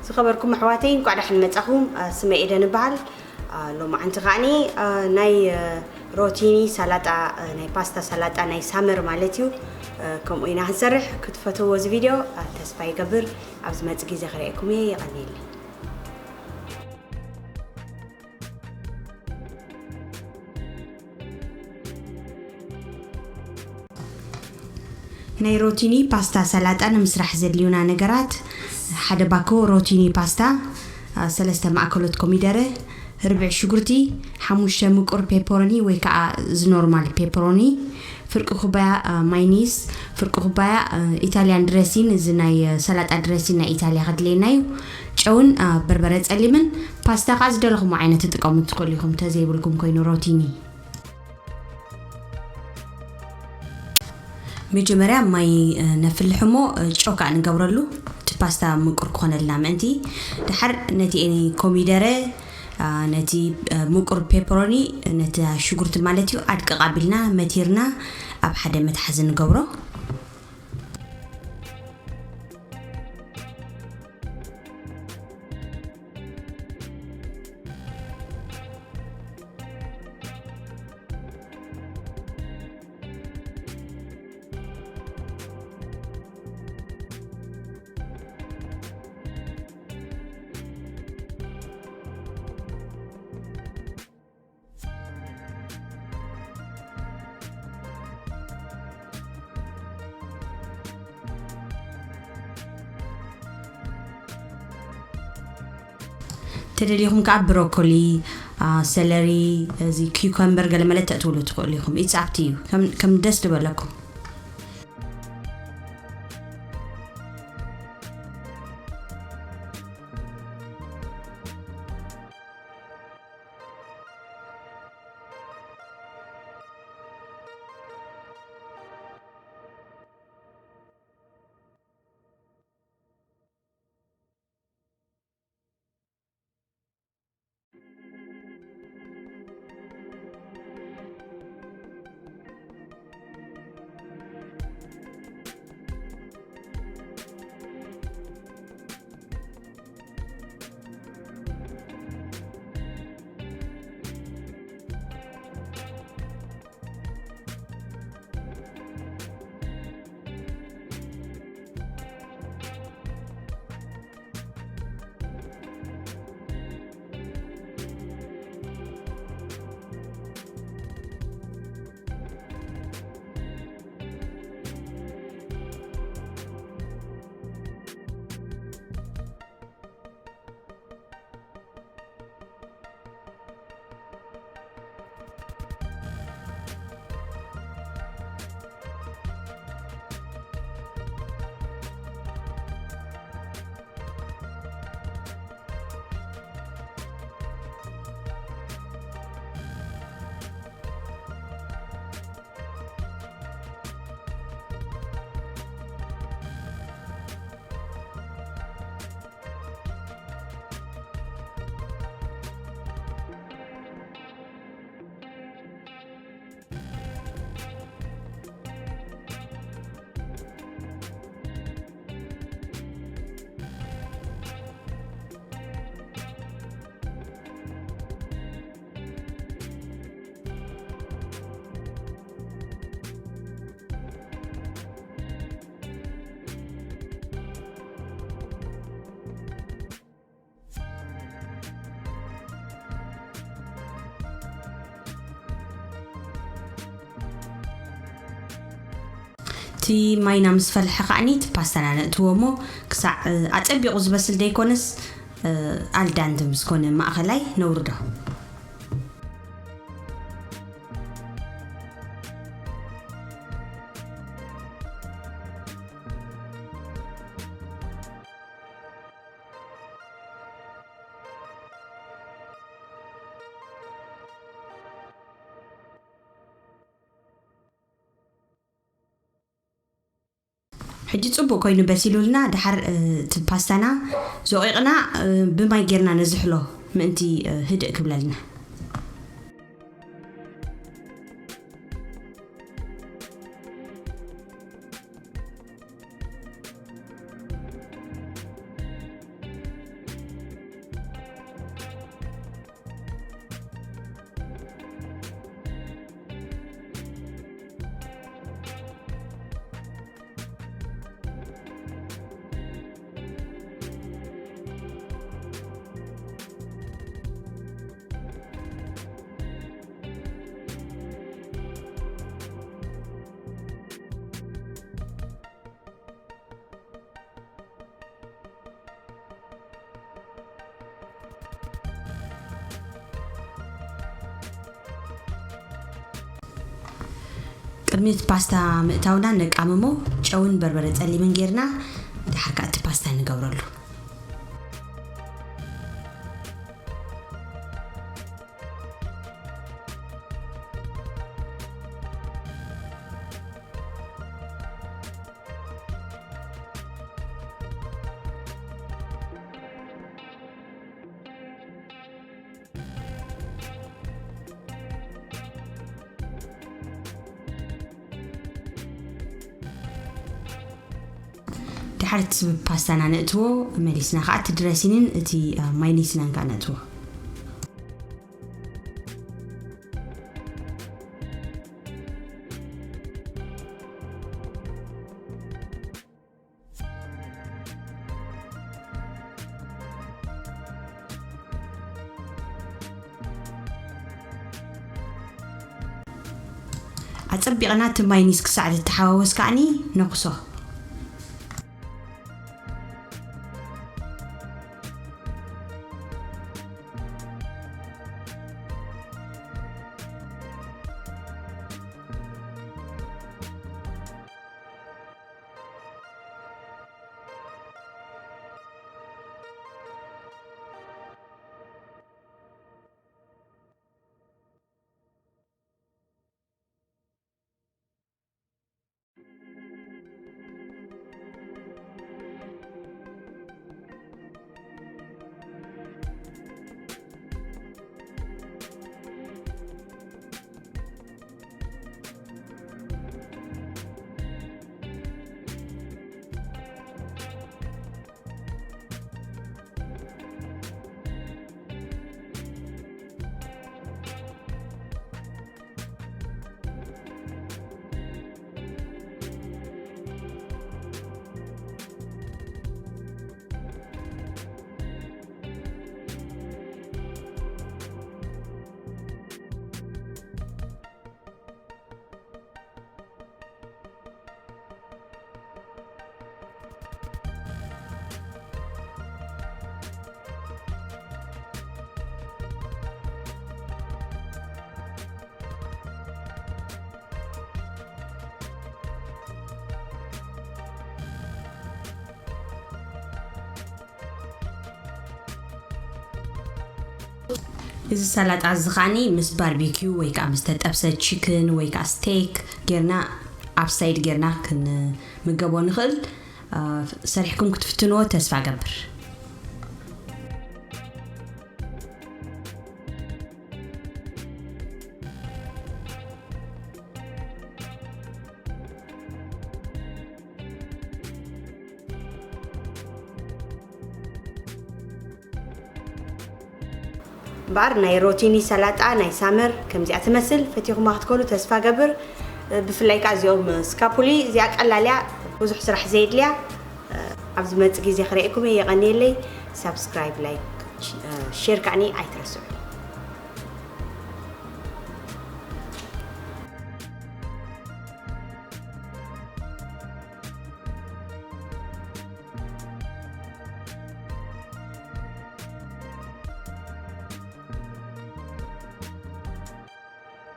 ዝኸበርኩም ኣሕዋተይ፣ እንኳዕ ደሓን መጻኹም። አ፣ ስመይ ኤደን እበሃል። አ፣ ሎማዓንቲ ከዓኒ፣ አ፣ ናይ፣ አ፣ ሮቲኒ ሰላጣ፣ አ፣ ናይ ፓስታ ሰላጣ ናይ ሳመር ማለት እዩ፣ አ፣ ከምኡ ኢና ክንሰርሕ። ክትፈትዎ እዚ ቪድዮ፣ አ፣ ተስፋ ይገብር። ኣብ ዝመጽእ ግዜ ክርእየኩም እየ። የቐንየለይ። ናይ ሮቲኒ ፓስታ ሰላጣ ንምስራሕ ዘድልዩና ነገራት፣ ሓደ ባኮ ሮቲኒ ፓስታ፣ አ፣ ሰለስተ ማእከሎት ኮሚደረ፣ ርብዒ ሽጉርቲ፣ ሓሙሽተ ምቁር ፔፐሮኒ ወይ ከዓ እዚ ኖርማል ፔፐሮኒ፣ ፍርቂ ኩባያ፣ አ፣ ማይኒስ፣ ፍርቂ ኩባያ፣ አ፣ ኢታልያን ድረሲን፣ እዚ ናይ፣ አ፣ ሰላጣ ድረሲን ናይ ኢታልያ ከድልየና እዩ። ጨውን፣ አ፣ በርበረ ጸሊምን። ፓስታ ከዓ ዝደለኹም ዓይነት ትጥቀሙ ትኽእሉ ኢኹም፣ ተዘይብልኩም ኮይኑ ሮቲኒ። መጀመርያ ማይ፣ እ፣ ነፍልሕ እሞ፣ እ፣ ጨው ከዓ ንገብረሉ፣ እቲ ፓስታ ምቁር ክኾነልና ምእንቲ። ደሓር ነቲ ኮሚደረ፣ አ፣ ነቲ፣ እ፣ ምቁር ፔፐሮኒ፣ ነቲ ሽጉርቲ ማለት እዩ፣ ኣድቅቕ ኣቢልና መቲርና ኣብ ሓደ መትሓዚ ንገብሮ። ተደሊኹም ከዓ ብሮኮሊ፣ አ፣ ሰለሪ፣ እዚ ኪውከምበር ገለ መለ ተእትውሉ ትኽእሉ ኢኹም። ኢትስ ኣፕ ቱ ዩ። ከም፣ ከም ደስ ዝበለኩም። እቲ ማይና ምስ ፈልሐ ከዓኒ እቲ ፓስታና ነእትዎ እሞ ክሳዕ፣ እ፣ ኣጸቢቑ ዝበስል ዘይኮነስ፣ እ፣ ኣልዳንተ ምስ ኮነ ማእኸላይ ነውርዶ። ሕጂ ጽቡቕ ኮይኑ በሲሉልና፣ ድሓር፣ እ፣ እቲ ፓስታና ዞቒቕና፣ እ፣ ብማይ ጌርና ነዝሕሎ ምእንቲ፣ እ፣ ህድእ ክብለልና። ቅድሚ እቲ ፓስታ ምእታውና ነቃምሞ፣ ጨውን በርበረ ጸሊምን ጌርና፣ ድሓር ከኣ እቲ ፓስታ ንገብረሉ። ድሓር እቲ ፓስታና ነእትዎ፣ መሊስና ከዓ እቲ ድረሲንን እቲ፣ እ፣ ማይኒስናን ከዓ ነእትዎ። ኣጸቢቕና እቲ ማይኒስ ክሳዕ ዝተሓዋወስ ከዓኒ ነኹሶ። እዚ ሰላጣ እዚ ከዓኒ ምስ ባርቢኪው ወይ ከዓ ምስ ተጠብሰ ቺክን ወይ ከዓ ስቴክ ጌርና ኣብ ሳይድ ጌርና ክንምገቦ ንኽእል። አ፣ ሰሪሕኩም ክትፍትንዎ ተስፋ ገብር። እምበኣር ናይ ሮቲኒ ሰላጣ ናይ ሳመር ከምዚኣ ትመስል፣ ፈቲኹማ ክትኮኑ ተስፋ ገብር። ብፍላይ ከዓ እዚኦም ስካፑሊ፣ እዚኣ ቀላል እያ፣ ብዙሕ ስራሕ ዘየድልያ። ኣብ ዝመጽእ ግዜ ክርእየኩም እየ። የቐንየለይ። ሳብስክራይብ፣ ላይክ፣ ሼር ከዓኒ ኣይትረስዑ።